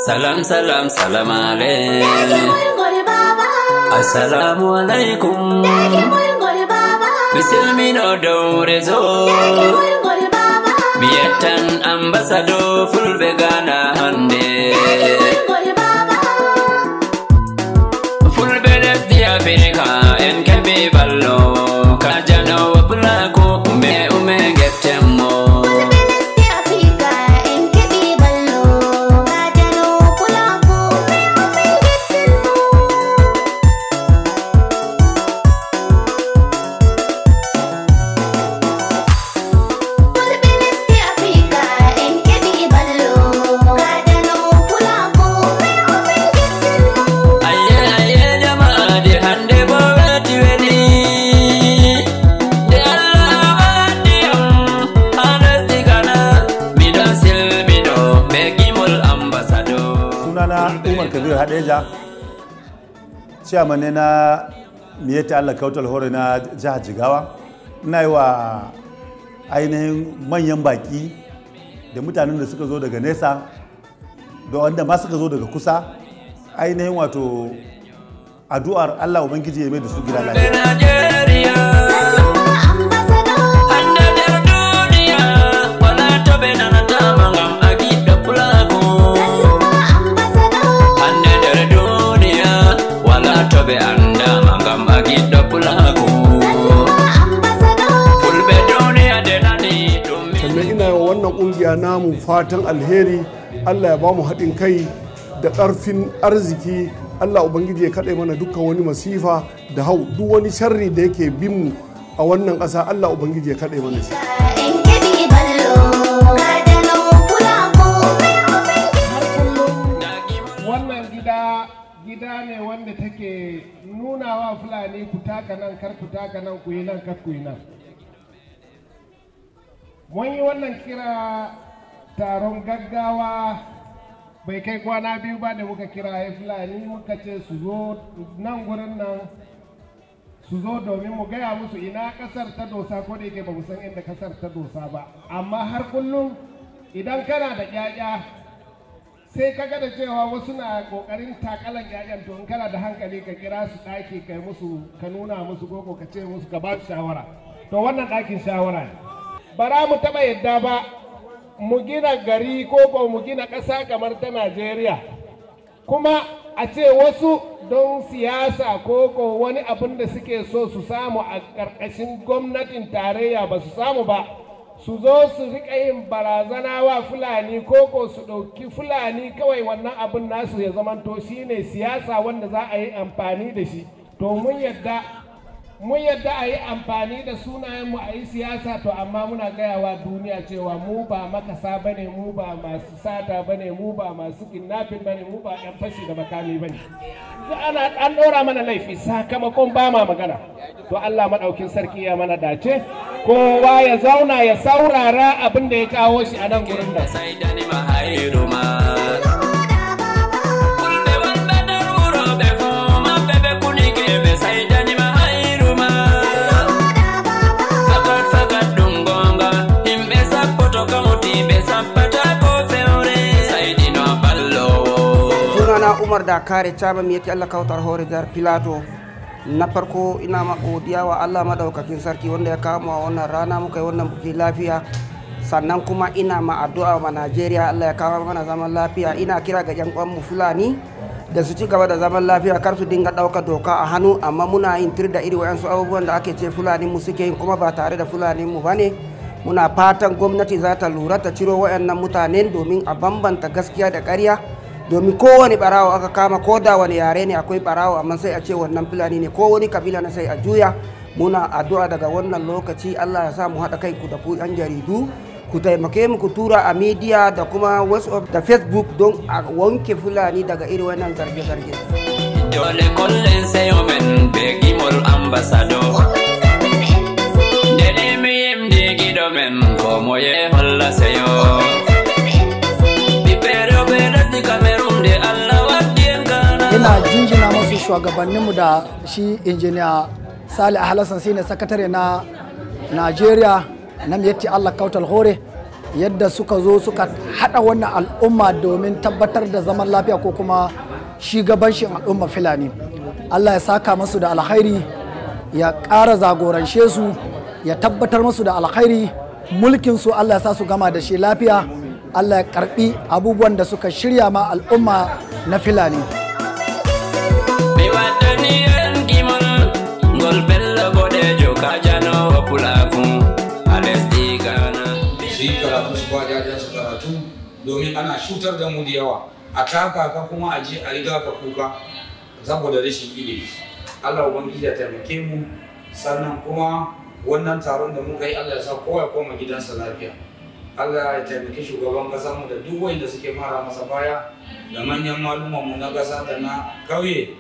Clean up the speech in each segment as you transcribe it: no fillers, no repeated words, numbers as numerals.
Salam salam salam alaikum. Assalamu alaikum. Misilmino dow rezo. Mi yettan ambassador Fulɓe Ghana hande. Fulɓe lesdi Afrika en keɓi ballo kajanowo pulako ume ume gettenmo. Umar Kabir Hadeja, chairman ne na Miyetti Allah Kautal Hore na jihar Jigawa. Ina yi wa ainihin manyan baki da mutanen da suka zo daga nesa da wanda ma suka zo daga kusa ainihin wato addu'ar Allah Ubangiji ya mai da su gida lafiya. Ɓe andama ngam a giɗɗo pulako Fulɓe duniya de nani ɗum. Sannan ina yi wa wannan ƙungiya namu fatan alheri, Allah ya bamu haɗin kai da ƙarfin arziki, Allah Ubangiji ya kaɗe mana dukkan wani masifa da hau duk wani sharri da yake bin mu a wannan ƙasa, Allah Ubangiji ya kaɗe mana shi. Wannan gida ne wanda take nuna wa Fulani ku taka nan, kar ku taka nan, ku yi nan, kar ku yi nan. Mun yi wannan kira taron gaggawa bai kai kwana biyu ba da muka kira ya Fulani, muka ce su zo nan gurin nan, su zo domin mu gaya musu ina kasar ta dosa, ko da yake ba mu san inda kasar ta dosa ba. Amma har kullum idan kana da ƴaƴa sai kaga da cewa wasu na kokarin takalan ƴaƴan, to in kana da hankali ka kira su ɗaki kai musu, ka nuna musu koko ka ce musu, ka ba su shawara. To wannan ɗakin shawara ne. Bara mu taɓa yadda ba mu gina gari ko ko mu gina ƙasa kamar ta Najeriya, kuma a ce wasu don siyasa ko ko wani abin da suke so su samu a ƙarƙashin gwamnatin tarayya ba su samu ba, su zo su riƙa yin barazana wa Fulani ko ko su ɗauki Fulani kawai wannan abin nasu ya zamanto shine siyasa wanda za a yi amfani da shi. To mun yadda a yi amfani da sunayenmu a yi siyasa, to amma muna gaya wa duniya cewa mu ba makasa ba ne, mu ba masu sata ba ne, mu ba masu kidnapping ba ne, mu ba 'yan fashi da makami ba ne. An ɗora mana laifi sakamakon ba ma magana. To Allah maɗaukin sarki ya mana dace, kowa ya zauna ya saurara abin da ya kawo shi a nan gurin nan. Umar da kare chaba Miyetti Allah Kautar Hore dar Pilato. Na farko ina ma godiya wa Allah madaukakin sarki wanda ya kawo mu a wannan rana muka yi wannan buki lafiya. Sannan kuma ina ma addu'a wa Najeriya, Allah ya kawo mana zaman lafiya. Ina kira ga yan uwan mu Fulani da su ci gaba da zaman lafiya, kar su dinga ɗauka doka a hannu. Amma muna yin tir da iri wayansu abubuwan da ake ce Fulani mu suke yin kuma ba tare da Fulani mu bane. Muna fatan gwamnati za ta lura ta ciro wayannan mutanen domin a bambanta gaskiya da ƙarya. Domin kowane barawo aka kama, ko da wani yare ne akwai barawo, amma sai a ce wannan Fulani ne, ko wani kabila na sai a juya. Muna addu'a daga wannan lokaci Allah ya sa mu haɗa kai ku da ku yan jaridu, ku taimake mu ku tura a media da kuma WhatsApp da Facebook don a wanke Fulani daga irin wannan zarge-zarge. Dole kollen seyo men be gimol ambassador. Dede mi yimdi gido men ko moye holla seyo. Ina jinjina masu shugabanninmu da shi injiniya Sale Alhassan shine sakatare na Najeriya na Miyetti Allah Kautal Hore Yadda suka zo suka haɗa wannan al'umma domin tabbatar da zaman lafiya ko kuma shugabancin al'umma Fulani. Allah ya saka masu da alkhairi, ya ƙara zagorance su, ya tabbatar masu da alkhairi mulkin su. Allah ya sa su gama da shi lafiya. Allah ya karbi abubuwan da suka shirya ma al'umma na Fulani. Mi waddani en gimol ngol Bello Boɗejo kajanowo Pulaku a lesdi Ghana. Su yi karatu, su ba su karatu, domin ana shutar da mu da yawa, a taka ka kuma a je a riga ka kuka saboda rashin ilimi. Allah Ubangiji ya taimake mu. Sannan kuma wannan taron da muka yi, Allah ya sa kowa ya koma gidansa lafiya. Allah ya taimaki shugaban kasa mu da duk wanda suke mara masa baya da manyan maluman mu na kasa da na kauye.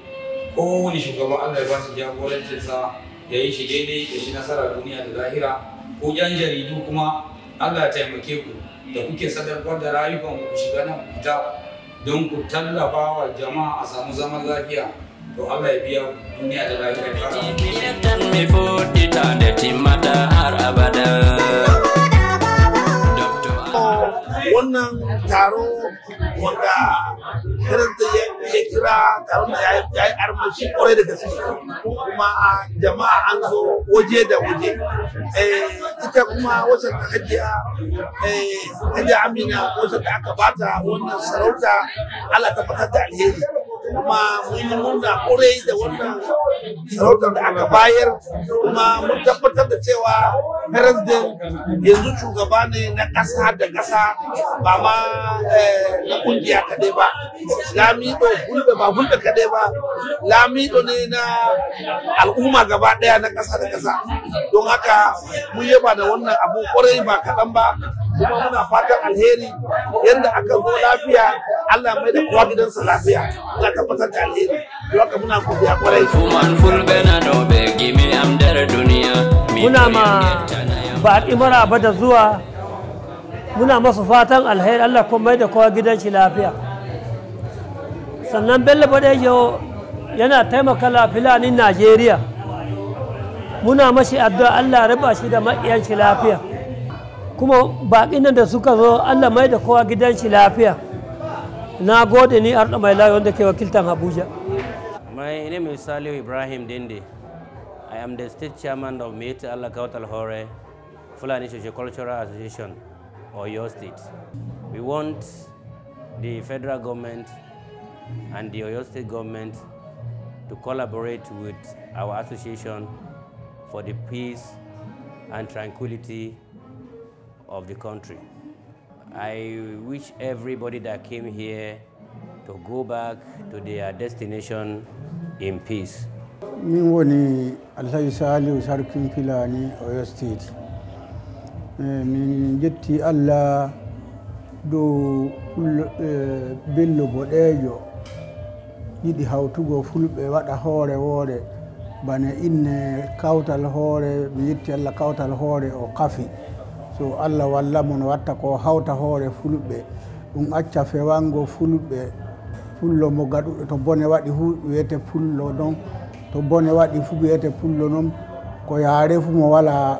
Kowane shugaba Allah ya ba shi jagorancinsa, ya yi shi daidai, ya shi nasara duniya da lahira. Ku yan jaridu kuma, Allah ya taimake ku da kuke sadaukar da rayukan ku shiga nan ku fita don ku tallafa wa jama'a a samu zaman lafiya. To Allah ya biya ku duniya da lahira ya kara. Mi yettan mi fuɗɗitande timmata har abada. Wannan taro wanda president ya kira, taron da ya yi armashi kwarai da gaske, kuma jama'a an zo waje da waje. Ita kuma wacce ta Hajiya Amina, wacce da aka bata wannan sarauta, Allah tabbatar da alheri. Kuma mun yi murna kwarai da wannan sarautar da aka bayar, kuma mun tabbatar da cewa president yanzu shugaba ne na ƙasa da ƙasa, ba ma na ƙungiya kaɗai ba. Lamido Hulɓe ba Hulɓe kaɗai ba, Lamido ne na al'umma gaba ɗaya na ƙasa da ƙasa. Don haka mun yaba da wannan abu kwarai ba kaɗan ba, kuma muna fatan alheri. Yadda aka zo lafiya, Allah mai da kowa gidansa lafiya. Allah tabbatar da alheri. Don haka muna godiya kwarai. Fuman Fulɓe nanoɓe gimi am nder duniya. Muna ma baƙi maraba da zuwa, muna masu fatan alheri, Allah kuma mai da kowa gidan shi lafiya. Sannan Bello Boɗejo yana taimaka la Filanin Najeriya. Muna mashi addu'a, Allah raba shi da maƙiyan shi lafiya. Kuma baƙin nan da suka zo, Allah mai da kowa gidan shi lafiya. Na gode. Ni Arɗo Mai Layi wanda ke wakiltan Abuja. My name is Saliu Ibrahim Dende. I am the state chairman of Miyetti Allah Kautal Hore Fulani Sociocultural Association, Oyo State. We want the federal government and the Oyo State government to collaborate with our association for the peace and tranquility of the country. I wish everybody that came here to go back to their destination in peace. Min woni Alhaji Salihu, Sarkin Filani Oyo State. Min jetti Allah dow Bello Boɗejo yiɗi hawtugo Fulɓe waɗa hoore woore bane inne Kawtal Hoore. Mi yetti Allah, Kawtal Hoore o kafi. So Allah walla mo no watta ko hawta hoore Fulɓe, ɗum acca fewango Fulɓe. Pullo mo gaɗuɗo to bone waɗi fu wiyete Pullo ɗon, to bone waɗi fu wiyete Pullo noon ko yaare fu mo wala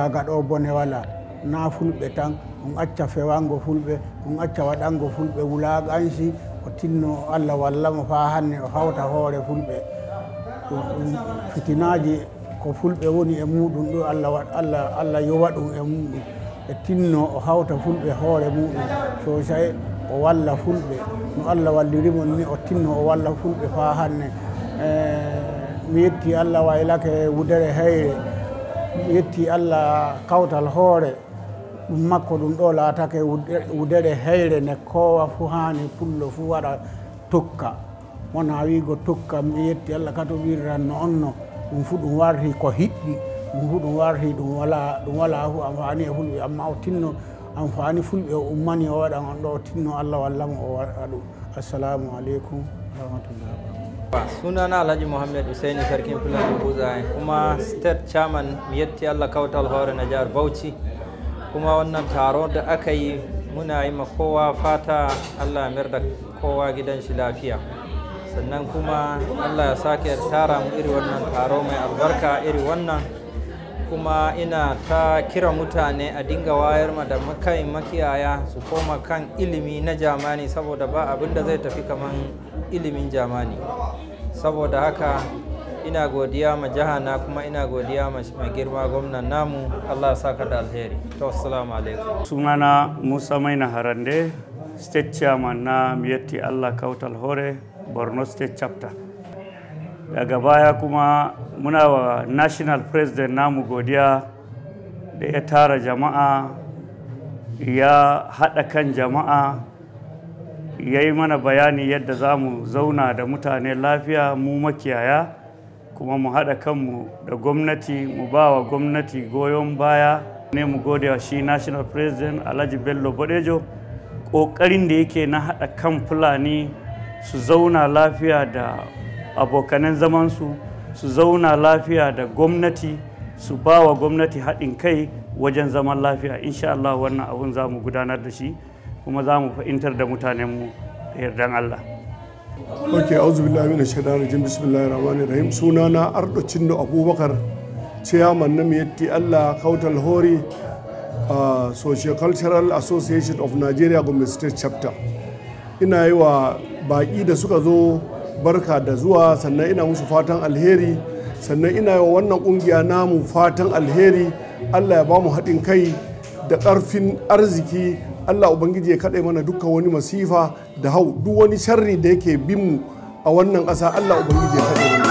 gaɗo bone wala na Fulɓe tan. Ɗum acca fewango Fulɓe, ɗum acca waɗango Fulɓe wulagansi. O tinno, Allah wallamo fa hanne o hawta hoore Fulɓe. Ɗum fitinaji ko Fulɓe woni e muɗum ɗo, Allah Allah Allah yowa ɗum e muɗum. E tinno o hawta Fulɓe hoore muɗum sosai, o walla Fulɓe no Allah wallirimo ni. O tinno o walla Fulɓe fa hanne. Mi yetti Allah waylake wudere heyre. Mi yetti Allah, Kawtal Hoore ɗum makko ɗum ɗo laatake wudere heyre ne kowa fu hani Pullo fu waɗa tokka wona wiigo tokka. Mi yetti Allah kato wirranno on no ɗum fu ɗum warti ko hiɗɗi, ɗum fu ɗum warti ɗum wala fu amfani e Fulɓe. Amma o tinno amfani Fulɓe o ummani o waɗa on ɗo. O tinno, Allah wallamo o waɗa ɗum. Assalamu aleykum rahmatullah. Sunana Alhaji Muhammad Usaini, Sarkin Fulani Buzaye, kuma state chairman Miyetti Allah Kautal Hore na jihar Bauchi. Kuma wannan taro da aka yi, muna yi ma kowa fata Allah mayar da kowa gidan shi lafiya. Sannan kuma Allah ya sake tara mu iri wannan taro mai albarka iri wannan. Kuma ina ta kira mutane a dinga wayar ma da kai makiyaya su koma kan ilimi na jamani, saboda ba abin da zai tafi kaman ilimin jamani. Saboda haka ina godiya ma jiha na, kuma ina godiya ma mai girma gwamnan namu. Allah ya saka da alheri. To, assalamu alaikum. Sunana Musa Maina Harande, state chairman na Miyetti Allah Kautal Hore Borno State Chapter. Daga baya kuma muna wa national president namu godiya da ya tara jama'a, ya haɗa kan jama'a, ya yi mana bayani yadda za mu zauna da mutane lafiya mu makiyaya, kuma mu haɗa kanmu da gwamnati, mu ba wa gwamnati goyon baya ne. Mu gode wa shi national president Alhaji Bello Bodejo, ƙoƙarin da yake na haɗa kan Fulani su zauna lafiya da abokanan zamansu, su zauna lafiya da gwamnati, su ba wa gwamnati haɗin kai wajen zaman lafiya. Insha Allah wannan abun za mu gudanar da shi, kuma za mu fahimtar da mutanenmu da yardan Allah. Ok, auzu billahi minash shaitanir rajim, bismillahir rahmanir rahim. Sunana Ardo Cindo Abubakar, chairman na Miyetti Allah Kautal Hori Socio-Cultural Association of Nigeria, Gombe State Chapter. Ina yi wa baƙi da suka zo barka da zuwa, sannan ina musu fatan alheri, sannan ina yi wa wannan ƙungiya namu fatan alheri. Allah ya ba mu haɗin kai da ƙarfin arziki. Allah Ubangiji ya kaɗe mana dukkan wani masifa da hau, duk wani sharri da yake bin mu a wannan ƙasa, Allah Ubangiji ya kaɗe mana.